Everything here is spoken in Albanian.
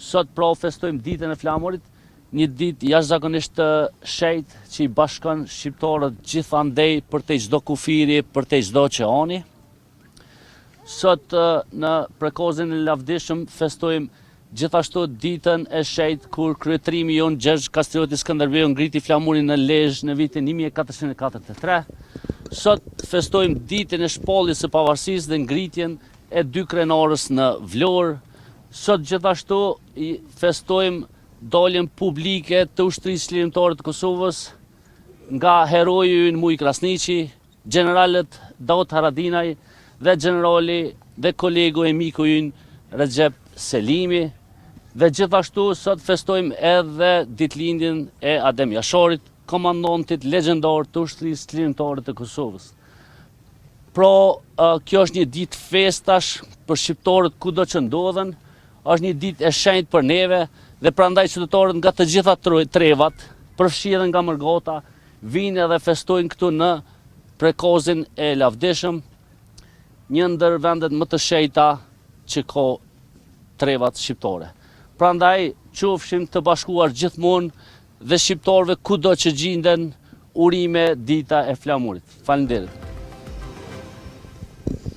Sot pra festojmë ditën e flamurit, një ditë jashtëzakonisht të shenjtë që i bashkon shqiptarët gjithandej përtej çdo kufiri, përtej çdo oqeani. Sot në Prekazin e lavdishëm festojmë gjithashtu ditën e shenjtë kur kryetrimi jonë Gjergj Kastrioti Skënderbeu ngriti flamurin në Lezhë në vitin 1443. Sot festojmë ditën e shpalljes së pavarësisë dhe ngritjen e dykrenarës në Vlorë. Sot gjithashtu festojmë daljen publike të Ushtrisë Çlirimtare të Kosovës nga heroi ynë Mujë Krasniqi, Gjeneralët Daut Haradinaj dhe gjenerali dhe kolegu e miku ynë Rexhep Selimi dhe gjithashtu sot festojmë edhe ditëlindjen e Adem Jasharit, komandantit legjendar të Ushtrisë Çlirimtare të Kosovës. Pra, kjo është një ditë festash për shqiptarët kudo që ndodhen, është një ditë e shenjtë për neve dhe prandaj qytetarët nga të gjitha trevat, përfshi edhe nga mërgata, Vijnë edhe festojnë këtu në Prekazin e lavdishëm, një ndër vendet më të shenjta që ka trevat shqiptare. Prandaj, qofshim të bashkuar gjithmonë dhe shqiptarëve kudo që gjinden, urime dita e flamurit. Faleminderit.